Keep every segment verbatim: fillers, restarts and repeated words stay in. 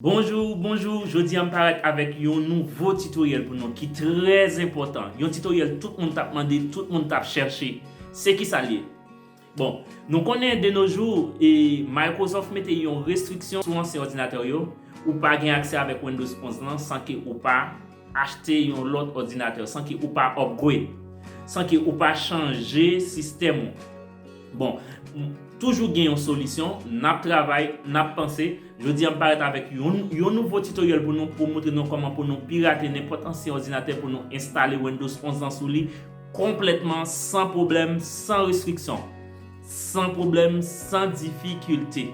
Bonjou, bonjou, jodi a m parèt avèk yon nouvo titoryèl pou nou ki trè enpòtan. Yon titoryèl tout moun t ap mande, tout moun t ap chèche. Se kisa l ye? Bon, nou konnen de nos jours, e, Microsoft mete yon restriksyon sou ansyen òdinatè yo. Ou pa gen aksè avèk Windows onz lan san ke ou pa achte yon lòt òdinatè, san ke ou pa upgrade, san ke ou pa chanje sistèm ou. Bon, m, toujou gen yon solisyon, n ap travay, n ap panse. Jodi a m parèt avèk yon, yon nouvo titoryèl pou nou, pou montre nou kòman pou nou pirate nenpòt ansyen òdinatè pou nou enstale Windows onz lan sou li konplètman, san pwoblèm, san restriksyon, san pwoblèm, san difikilte.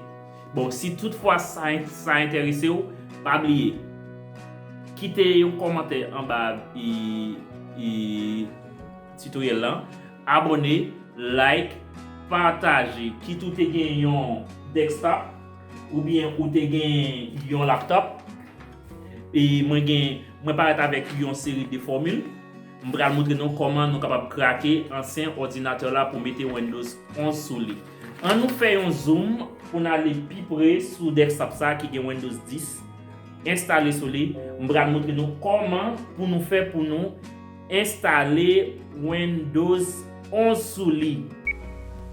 Bon, si toutfwa sa, sa enterese w, pa bliye, kite yon kòmantè anba, e, e, titoryèl lan, abòne, like, pataje. Kit ou te gen yon desktop oubyen ou te gen yon laptop, e mwen gen, mwen parèt avèk yon seri de fòmil. M pral montre nou kòman nou kapab krake ansyen òdinatè la pou mete Windows onz sou li. Ann nou fè yon zoom pou n ale pi pre sou desktop sa ki gen Windows dis enstale sou li. M pral montre nou kòman pou nou fè pou nou enstale Windows onz sou li.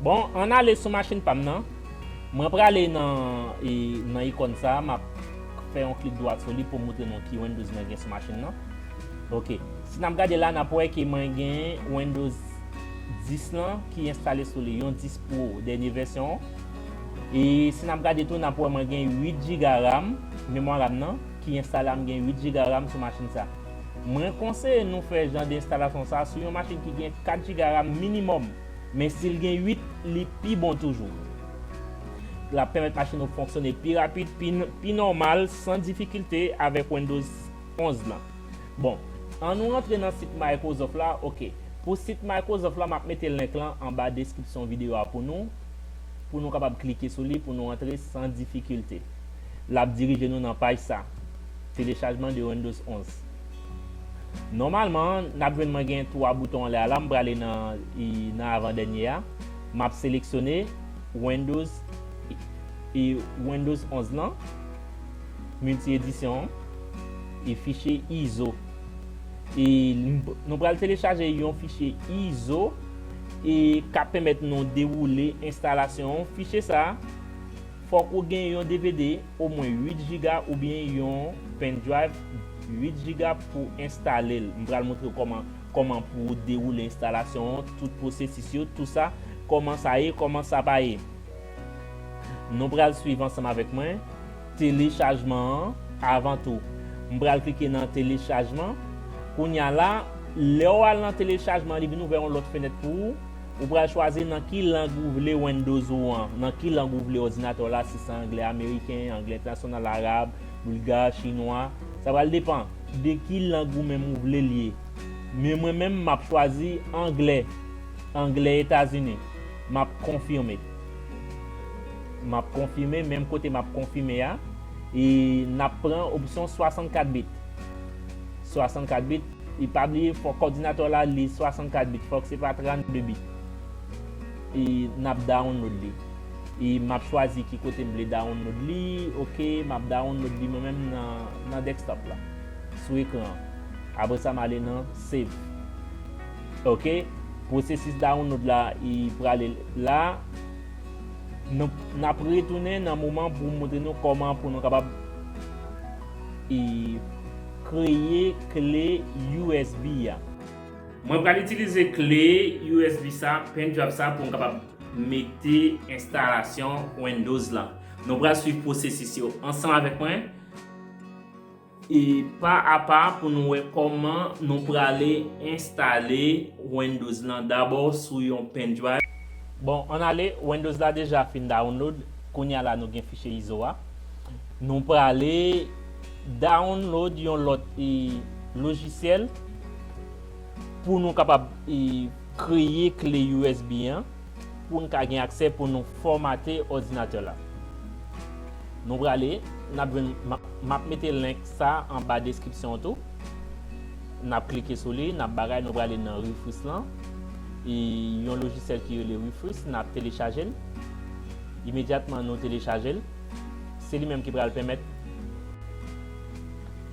Bon, ann ale sou machin pa m nan. Mwen prale nan, e, nan ikòn sa, m ap fè yon klik dwat sou li pou montre nou ki Windows mwen gen sou machin nan. Ok. Si n ap gade la, n ap wè ke mwen gen Windows dis lan ki enstale sou li, yon dis Pro, dènye vèsyon. E si n ap gade tou, n ap wè mwen gen uit jiga RAM, memwa RAM nan, ki enstale a, m gen uit jiga RAM sou machin sa. Mwen konseye nou fè jan de enstalasyon sa sou yon machin ki gen kat jiga RAM minimòm, men si l gen uit, li pi bon toujou. L ap pèmèt machin ou fonksyone pi rapid, pi, pi nòmal, san difikilte avèk Windows onz lan. Bon, ann nou rantre nan sit Microsoft la, ok. Pou sit Microsoft la, m ap mete link lan anba deskripsyon videyo a pou nou, pou nou kapab klike sou li, pou nou rantre san difikilte. L ap dirije nou nan paj sa, telechajman de Windows onz. Nòmalman, n ap jwenn mwen gen twa bouton anlè a la, m prale nan, i, nan avan dènye a. M ap seleksyone Windows, e, Windows onz lan, milti edisyon, e fichye izo. E nou pral telechaje yon fichye izo, e k ap pèmèt nou dewoule enstalasyon fichye sa. Fòk ou gen yon D V D omwen uit jiga oubyen yon pendrive uit jiga pou enstale l. M pral montre w kòman, kòman pou w dewoule enstalasyon an, tout pwosesis yo, tout sa, kòman sa ye, kòman sa pa ye. Nou pral swiv ansanm avèk mwen telechajman an avan tou. M pral klike nan telechajman. Kounye a la, lè w al nan telechajman, li vin ouvè yon lòt fenèt pou ou. Ou pral chwazi nan ki lang ou vle Windows ou an, nan ki lang ou vle òdinatè w la, si se anglè ameriken, anglè entènasyonal, arab, boulga, chinwa. Sa pral depann de ki lang ou menm ou vle l ye. Men mwen menm, m ap chwazi anglè, anglè Etazini. M ap konfime. M ap konfime, menm kote m ap konfime a, e n ap pran opsyon swasannkat bit. Swasannkat bit, e pa bliye, fòk òdinatè w la li swasannkat bit, fòk se pa trannde bit. E n ap download li. E m ap chwazi ki kote m vle download li. Ok, m ap download li mwen menm nan, nan desktop la, sou ekran an. Apre sa, m ale nan save. Ok, pwosesis download la, e prale la. Nou, n ap retounen nan moman pou montre nou kòman pou nou kapab, e, kreye kle U S B a. Mwen pral itilize kle U S B sa, pendrive sa, pou m kapab mete enstalasyon Windows lan. Nou pral swiv pwosesis yo ansanm avèk mwen, e pa a pa, pou nou wè kòman nou prale enstale Windows lan dabò sou yon pendrive. Bon, ann ale, Windows la deja fin download. Kounye a la, nou gen fichye izo a. Nou prale download yon lòt, e, lojisyèl pou nou kapab, e, kreye kle U S B an, pou n ka gen aksè pou nou fòmate òdinatè la. Nou prale, n ap jwenn, m ap, m ap mete link sa anba deskripsyon an tou. N ap klike sou li, n ap bagay, nou prale nan Rufus lan. E yon lojisyèl ki rele Rufus, n ap telechaje l. Imedyatman nou telechaje l, se li menm ki pral pèmèt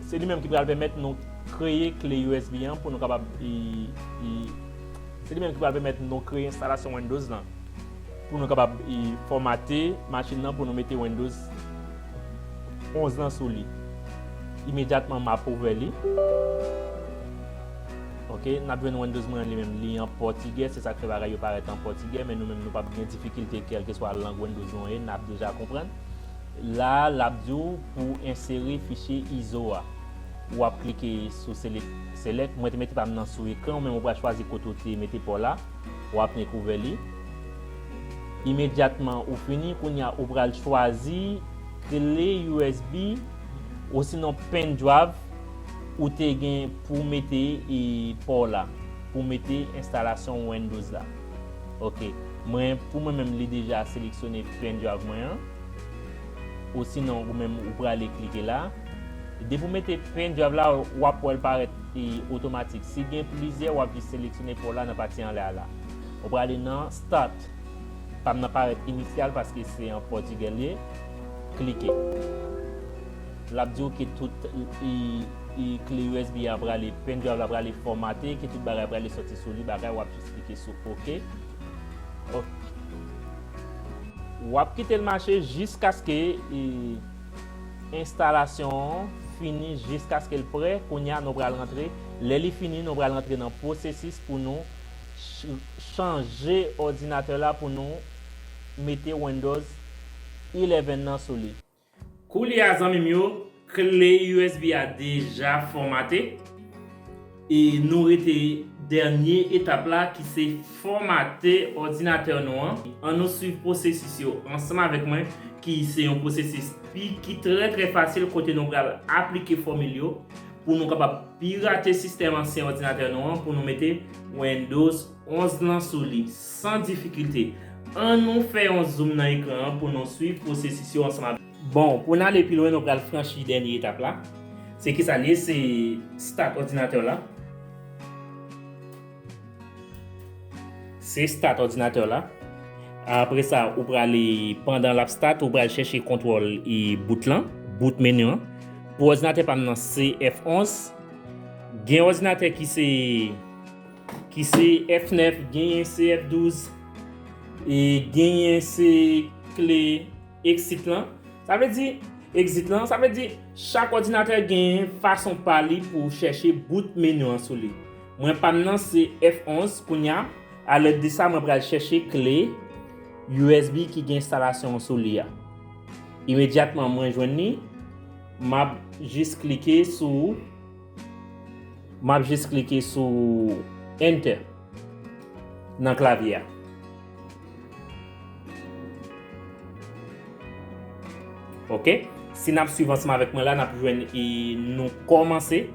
Se li menm ki pral pèmèt nou kreye kle U S B an pou nou kapab, e, e, se li menm ki pral pèmèt nou kreye enstalasyon Windows lan. Pou nou kapab, e, fòmate machin nan pou nou mete Windows onz lan sou li. Imedyatman, m ap ouvè li. Ok, n ap jwenn Windows mwen li menm, li an pòtigè, se sa k fè bagay yo parèt an pòtigè, men nou menm nou p ap gen difikilte kèlkeswa lang Windows nou ye, n ap deja konprann. La, l ap di w pou w ensere fichye izo a. W ap klike sou select, select. Mwen te mete pa m nan sou ekran, ou menm ou pral chwazi kote w te mete pa w la. W ap nik ouvè li. Imedyatman ou fini, kounye a ou pral chwazi kle U S B osinon pen drive ou te gen pou mete, e, pa w la, pou mete enstalasyon Windows la. Ok. Mwen, pou mwen menm, li deja seleksyone pen drive mwen an. Osinon, ou menm, ou prale klike la. Depi w mete pen drive la, w ap wè l parèt, e, otomatik. Si gen plizyè, w ap jis seleksyone pa w la nan pati anlè a la. Ou prale nan Start. Pa m nan parèt inisyal paske se an pòtigè l ye. Klike. L ap di w ke tout, e, e, kle U S B a prale, pen drive la prale fòmate, ke tout bagay prale sòti sou li, bagay, w ap jis klike sou OK. Ok. W ap kite l mache jiskaske, e, enstalasyon an fini, jiskaske l prè. Kounye a, nou pral rantre. Lè li fini, nou pral rantre nan pwosesis pou nou ch-, chanje òdinatè la, pou nou mete Windows eleven nan sou li. Koulye a, zanmi m yo, kle U S B a deja fòmate. E nou rete dènye etap la, ki se fòmate òdinatè nou an. Ann nou swiv pwosesis yo ansanm avèk mwen, ki se yon pwosesis pi, ki trè, trè fasil, kote nou pral aplike fòmil yo pou nou kapab pirate sistèm ansyen òdinatè nou an, pou nou mete Windows onz lan sou li san difikilte. Ann nou fè yon zoom nan ekran an pou nou swiv pwosesis yo ansanm avèk. Bon, pou n ale pi lwen, nou pral franchi dènye etap la. Se kisa l ye? Se start òdinatè la. Se start òdinatè la. Apre sa, ou prale, pandan l ap start, ou pral chèche kontwòl e boot lan, boot menu an. Pou òdinatè pa m nan, se F onz. Gen òdinatè ki se, ki se F nèf, genyen se F douz, e genyen se kle exit lan. Sa vle di, exit lan, sa vle di, chak òdinatè gen fason pa li pou chèche boot menu an sou li. Mwen, pa m nan se F onz, kounye a, alèd de sa, mwen pral chèche kle U S B ki gen enstalasyon an sou li a. Imedyatman mwen jwenn li, m ap jis klike sou, m ap jis klike sou Enter nan klavye a. Ok? Si n ap swiv ansanm avèk mwen la, n ap jwenn, e, nou kòmanse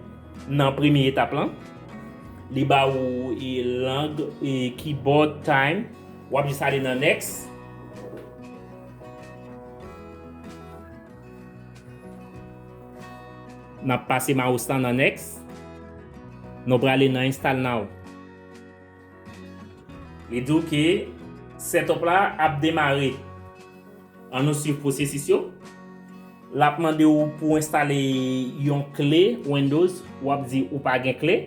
nan premye etap lan. Li ba ou, e, lang, e, keyboard time. W ap jis ale nan next. N ap pase mouse lan nan next. Nou prale nan install now. Li di w ke setup la ap demare. Ann nou swiv pwosesis yo. L ap mande w pou w enstale yon kle Windows, w ap di ou pa gen kle.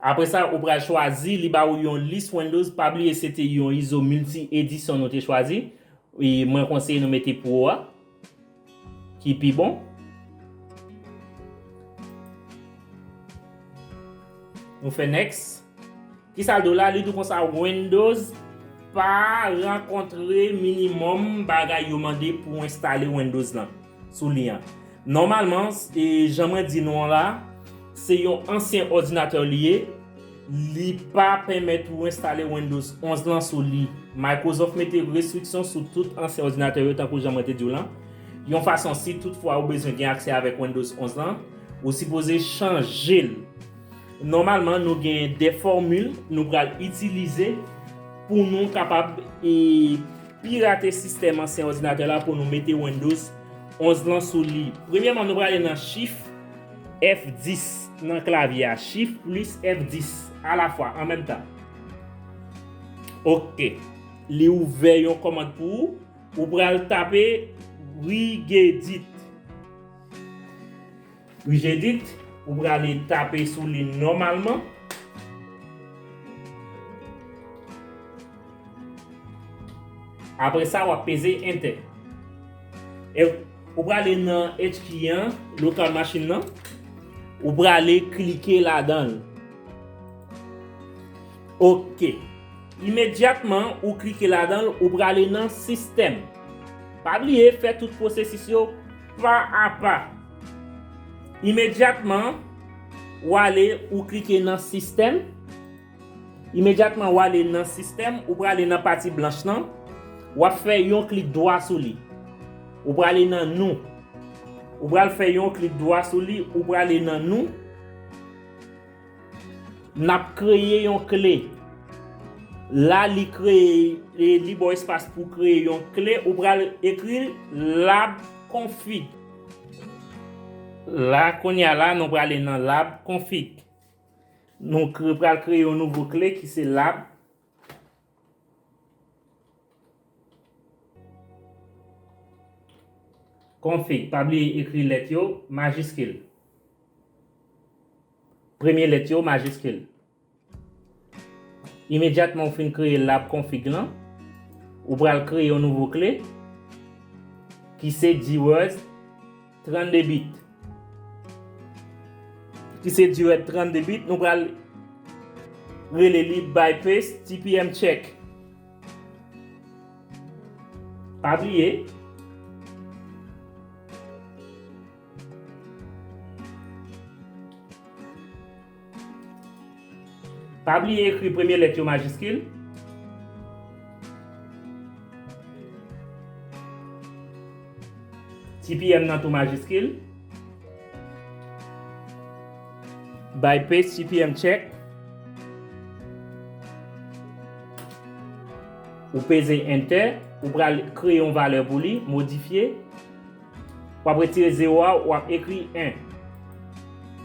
Apre sa, ou pral chwazi, li ba ou yon lis Windows, pa bliye se te yon izo milti edisyon nou te chwazi. E mwen konseye nou mete Pro a, ki pi bon. Nou fè next. Kisa l di w la? Li di w konsa, Windows pa rankontre minimòm bagay yo mande pou w enstale Windows lan sou li an. Nòmalman, e, jan mwen di nou an la, se yon ansyen òdinatè li ye. Li pa pèmèt ou enstale Windows onz lan sou li. Microsoft mete restriksyon sou tout ansyen òdinatè yo, tankou jan mwen te di w lan. Yon fason, si toutfwa ou bezwen gen aksè avèk Windows onz lan, ou sipoze chanje l. Nòmalman, nou gen de fòmil nou pral itilize pou nou kapab, e, pirate sistèm ansyen òdinatè la pou nou mete Windows onz lan sou li. Premyèman, nou prale nan Shift F dis nan klavye a. Shift plis F dis alafwa, an menm tan. Ok. Li ouvè yon kòmand pou ou. Ou pral tape regedit. Rigedit, ou prale tape sou li nòmalman. Apre sa, w ap peze Enter. E ou prale nan H key an, local machine nan. Ou prale klike ladan l. Ok. Imedyatman ou klike ladan l, ou prale nan sistèm. Pa bliye fè tout pwosesis yo pa a pa. Imedyatman ou ale, ou klike nan sistèm. Imedyatman ou ale nan sistèm, ou prale nan pati blanch lan. W ap fè yon klik dwa sou li. Ou prale nan nou. Ou pral fè yon klik dwa sou li, ou prale nan nou. N ap kreye yon kle. La, li kreye, e li ba w espas pou kreye yon kle, ou pral ekri lab config. La, kounye a la, nou prale nan lab config. Nou kre-, pral kreye yon nouvo kle ki se lab config. Pa bliye ekri lèt yo majiskil. Premye lèt yo majiskil. Imedyatman ou fin kreye lab config lan, ou pral kreye yon nouvo kle ki se Dewars trannde bit. Ki se Dewars trannde bit, nou pral rele li Bypass T P M Check. Pa bliye. Pa bliye ekri premye lèt yo majiskil. T P M nan tou majiskil. Bypass T P M check. Ou peze Enter, ou pral kreye yon valè pou li, modifye. W ap retire zewo a, w ap ekri en.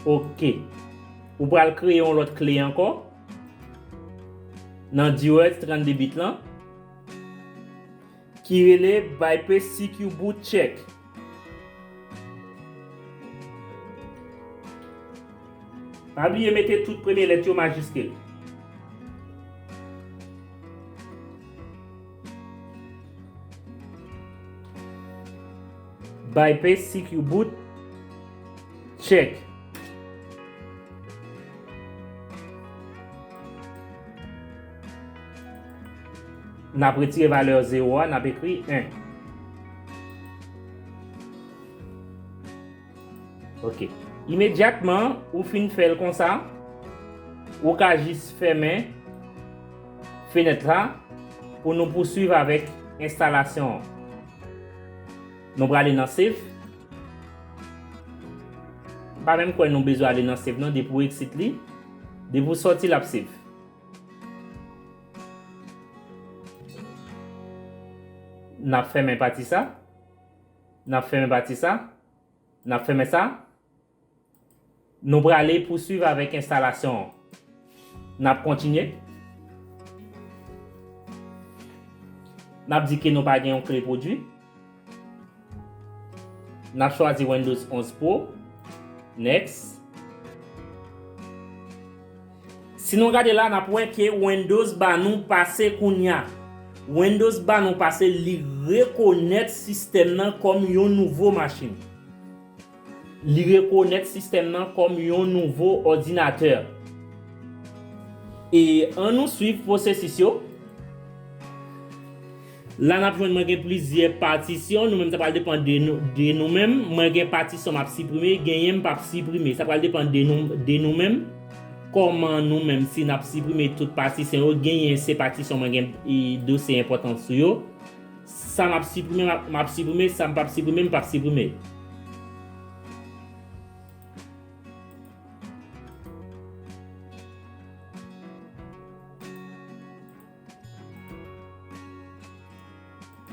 Ok. Ou pral kreye yon lòt kle ankò nan Dewars trannde bit lan ki rele Bypass C Q Boot Check. Pa bliye mete tout premye lèt yo majiskil. Bypass C Q Boot Check. N ap retire valè zewo a, n ap ekri en. Ok. Imedyatman ou fin fè l konsa, ou ka jis fèmen fenèt la pou nou pouswiv avèk enstalasyon an. Nou prale nan save. M pa menm kwè nou bezwen ale nan save non, depi w exit li, depi w sòti l ap save. N ap fèmen pati sa. N ap fèmen pati sa. N ap fèmen sa. Nou prale pouswiv avèk enstalasyon an. N ap kontinye. N ap di ke nou pa gen yon kle pwodui. N ap chwazi Windows onz Pro. Next. Si nou gade la, n ap wè ke Windows ba nou pase kounya. Windows ba nou pase, li rekonèt sistèm nan kòm yon nouvo machin. Li rekonèt sistèm nan kòm yon nouvo òdinatè. E ann nou swiv pwosesis yo. La n ap jwenn mwen gen plizyè patisyon, nou menm sa pral depann de nou, de nou menm. Mwen gen patisyon m ap siprime, genyen m p ap siprime. Sa pral depann de nou, de nou menm. Kòman nou menm, si n ap siprime tout patisyon yo, genyen se patisyon mwen gen e dosye enpòtan sou yo. Sa m ap siprime, m ap, m ap siprime, sa m p ap siprime, m p ap siprime.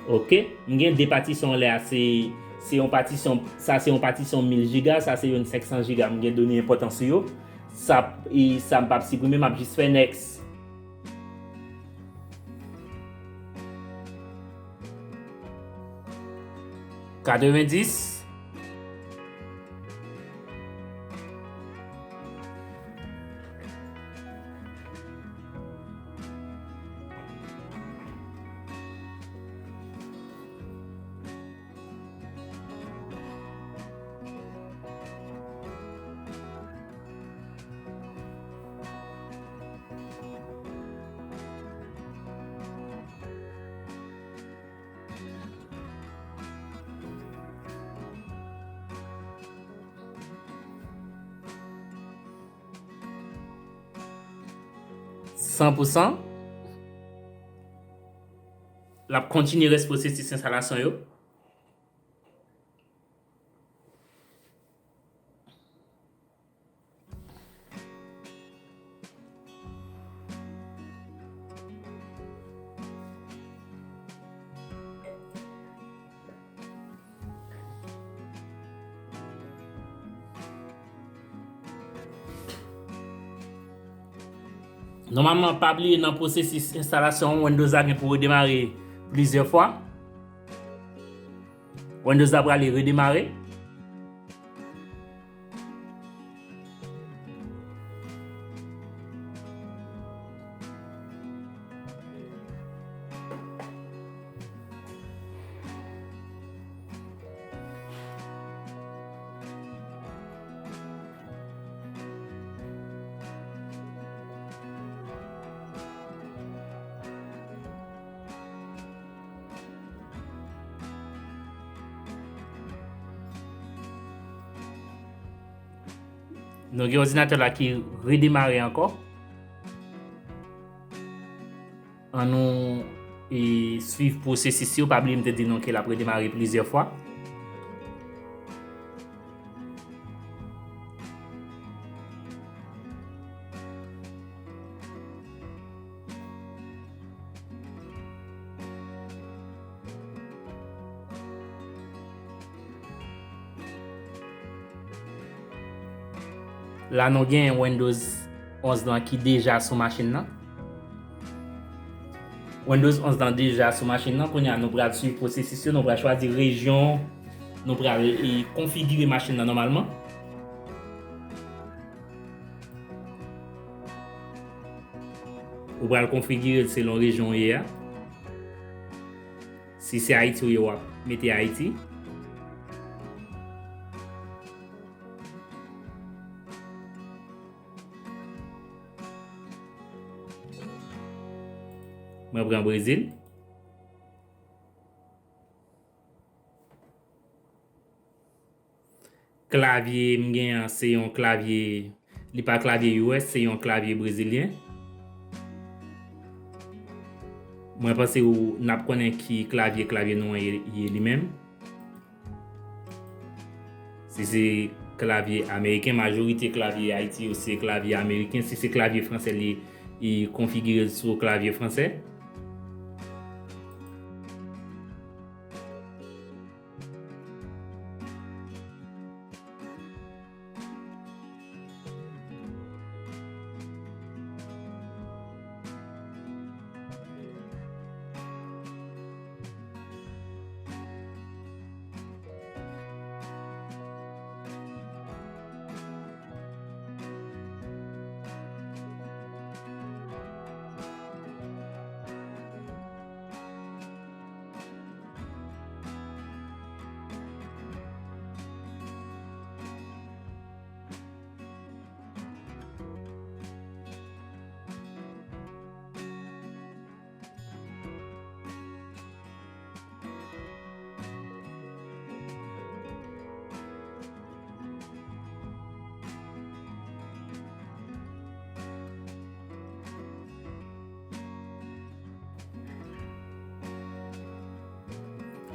Ok, m gen de patisyon anlè a, se, se yon patisyon, sa se yon patisyon mil jiga, sa se yon senk san jiga, m gen done enpòtan sou yo. Sa, e sa m p ap siprime, m ap jis fè next. Katrevenndis. san pou san. L ap kontinye rès pwosesis enstalasyon yo. Nòmalman, pa bliye nan pwosesis enstalasyon, Windows la gen pou redemare plizyè fwa. Windows la prale redemare. Nou gen òdinatè la ki redemare ankò. Ann nou e, swiv pwosesis yo. Pa bliye m te di nou ke l ap redemare plizyè fwa. La nou gen Windows onz lan ki deja sou machin nan. Windows onz lan deja sou machin nan. Kounye a nou pral swiv pwosesis yo, nou pral chwazi rejyon, nou pral e, konfigire machin nan nòmalman. Ou pral konfigire l selon rejyon w ye a. Si se Ayiti w ye, w ap mete Ayiti. Mwen pran Brezil. Klavye m gen an, se yon klavye, li pa klavye U S, se yon klavye brezilyen. Mwen panse ou, n ap konnen ki klavye, klavye nou an ye, ye li menm. Si se klavye ameriken, majorite klavye Ayiti yo se klavye ameriken. Si se klavye fransè, li, li konfigire sou klavye fransè.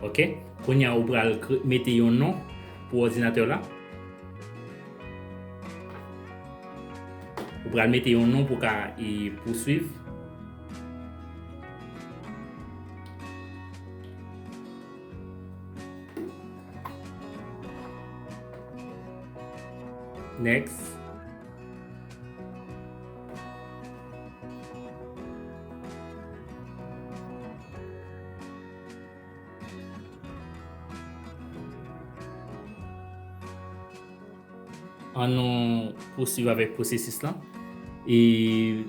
Ok. Kounye a, ou pral kre-, mete yon non pou òdinatè la. Ou pral mete yon non pou ka, e, pouswiv. Next. Ann nou pouswiv avèk pwosesis lan. E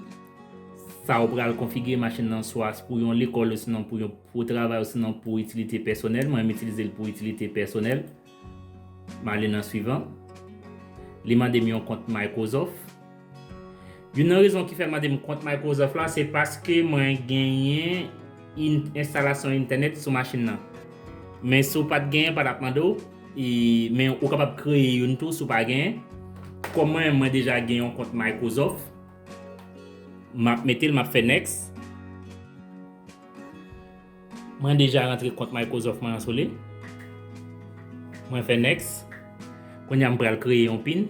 sa ou pral konfigire machin nan swa pou yon lekòl, osinon pou yon, pou travay, osinon pou itilite pèsonèl. Mwen, m itilize l pou itilite pèsonèl. M ale nan swivan. Li mande m yon kont Microsoft. Youn nan rezon ki fè l mande m kont Microsoft la, se paske mwen genyen in-, enstalasyon entènèt sou machin nan. Men si w pa t genyen, pa t ap mande w, e, men ou kapab kreye youn tou si w pa genyen. Kòm mwen, mwen deja gen yon kont Microsoft, M ap mete l, m ap fè next. Mwen deja rantre kont Microsoft mwen an sou li. Mwen fè next. Kounye a m pral kreye yon pin.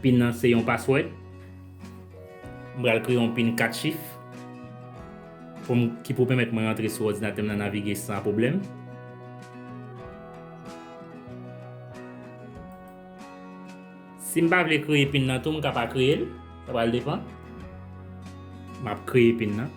Pin nan se yon password. M pral kreye yon pin kat chif pou m, ki pou pèmèt mwen rantre sou òdinatè m nan navige san pwoblèm. Si m pa vle kreye pin nan tou, m ka pa kreye l. Sa pral depann. M ap kreye pin nan.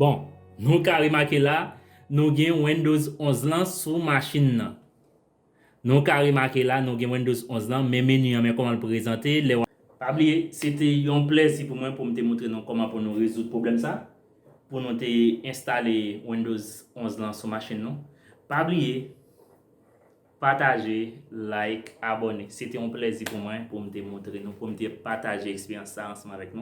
Bon, nou ka remake la, nou gen Windows onz lan sou machin nan. Nou ka remake la, nou gen Windows onz lan, men meni an, men kòman l prezante. Lè w... Pa bliye, se te yon plèzi pou mwen pou m te montre nou kòman pou nou rezoud pwoblèm sa, pou nou te enstale Windows onz lan sou machin nou. Pa bliye, pataje, like, abòne. Se te yon plèzi pou mwen pou m te montre nou, pou m te pataje eksperyans sa ansanm avèk nou.